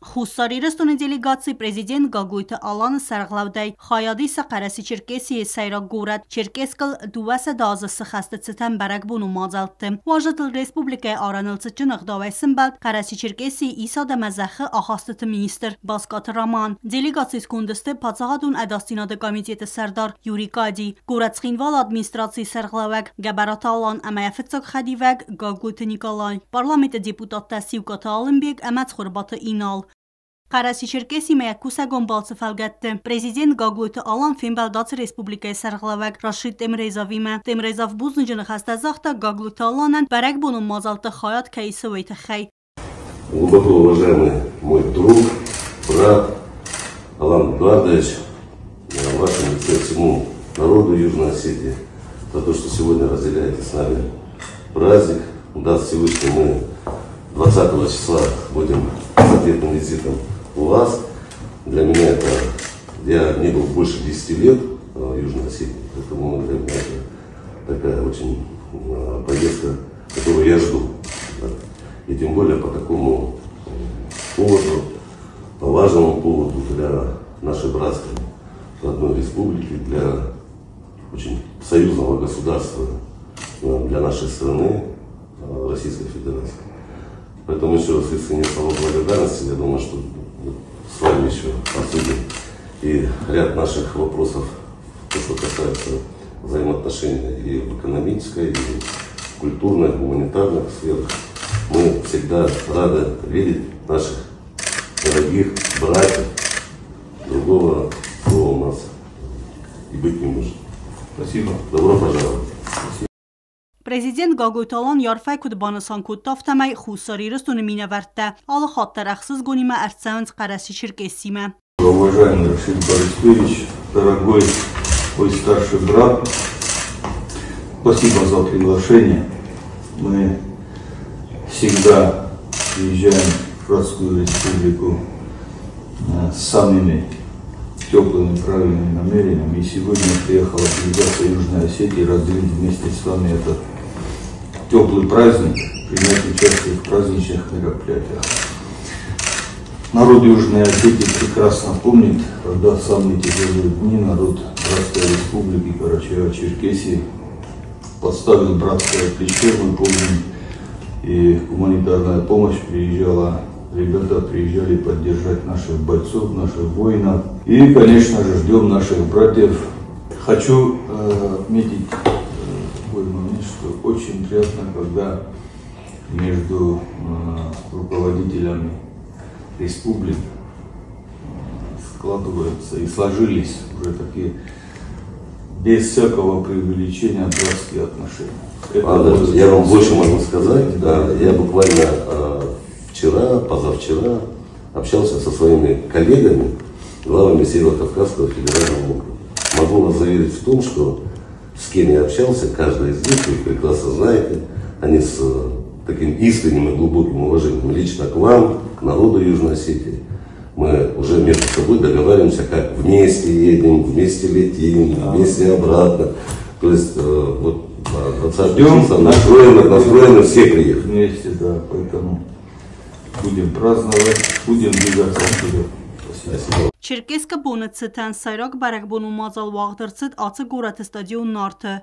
Хуссар Ирыстоны делегаци президент Гаглойты Аланы сӕргълӕудӕй хайад исы Хъӕрӕсе-Черкесийы сӕйраг горӕт Черкесскыл 200 азы сыхӕсты цытӕн бӕрӕгбонон мадзӕлтты. Уазджытыл республикӕйы арӕныл цытджын ӕгъдауӕй сымбӕлд Хъӕрӕсе-Черкесийы исад ӕмӕ зӕххы ахастыты министр Баскаты Роман. Делегацийы сконды сты Паддзахадон ӕдасдзинады комитеты сӕрдар Юрий Кади, горӕт Цхинвалы администрацийы сӕргълӕууӕг Гӕбӕраты Алан ӕмӕ йӕ фыццаг хӕдивӕг Гаглойты Николай, парламенты депутаттӕ Сиукъаты Алымбег ӕмӕ Цхуырбаты Инал. Хъӕрӕсе-Черкесимӕ йӕ кусӕгон балцы фӕлгӕтты президент Гаглойты Алан фембӕлд ацы республикӕйы сӕргълӕууӕг Рашид Темрезовимӕ. Темрезов бузныджы ныхӕстӕ загъта Гаглойты Аланӕн, бӕрӕгбонон мадзӕлтты хайад кӕй исы, уый тыххӕй. Глубоко уважаемый мой друг, брат Алан Эдуардович, в вашем лице всему народу Южной Осетии за то, что сегодня разделяете с нами праздник. Даст Всевышний, мы 20 числа будем с ответным визитом у вас. Для меня это, я не был больше 10 лет в Южной Осетии, поэтому для меня это такая очень поездка, которую я жду. И тем более по такому поводу, по важному поводу для нашей братской родной республики, для очень союзного государства, для нашей страны, Российской Федерации. Поэтому еще раз искренне слова благодарности. Я думаю, что с вами еще обсудим и ряд наших вопросов, то, что касается взаимоотношений и в экономической, и в культурной, гуманитарных сферах. Мы всегда рады видеть наших дорогих братьев. Другого слова у нас и быть не может. Спасибо. Добро пожаловать. Президент Гаглойты Алан йӕ арфӕйы куыд банысан кодта, афтӕмӕй Хуссар Ирыстоны минӕвӕрттӕ алы хатт дӕр ӕхсызгонимӕ ӕрцӕуынц Хъӕрӕсе-Черкессимӕ. Уважаемый Рашид Борисович, дорогой мой старший брат, спасибо за приглашение. Мы всегда приезжаем в Братскую республику с самыми теплыми, правильными намерениями. И сегодня приехала делегация Южной Осетии разделить вместе с вами этот теплый праздник, принять участие в праздничных мероприятиях. Народ Южной Осетии прекрасно помнит, когда в самые тяжелые дни народ Братской Республики Карачаево-Черкесии подставил братское плечо, мы помним, и гуманитарная помощь приезжала, ребята приезжали поддержать наших бойцов, наших воинов. И, конечно же, ждем наших братьев. Хочу отметить такой момент, что очень приятно, когда между руководителями республик складываются и сложились уже такие без всякого преувеличения братские отношения. Это я вам больше могу сказать. Да, я буквально вчера, позавчера общался со своими коллегами, главами Северо-Кавказского федерального округа. Могу вас заверить в том, что с кем я общался, каждый из них, вы их прекрасно знаете, они с таким искренним и глубоким уважением лично к вам, к народу Южной Осетии. Мы уже между собой договариваемся, как вместе едем, вместе летим, вместе обратно. То есть вот 20 числа настроены все приехать. Вместе, да, поэтому будем праздновать, будем двигаться вперед. Спасибо. Черкесскы боны цытӕн сӕйраг бӕрӕгбонон мадзал уагъд ӕрцыд ацы горӕты стадион Нарты.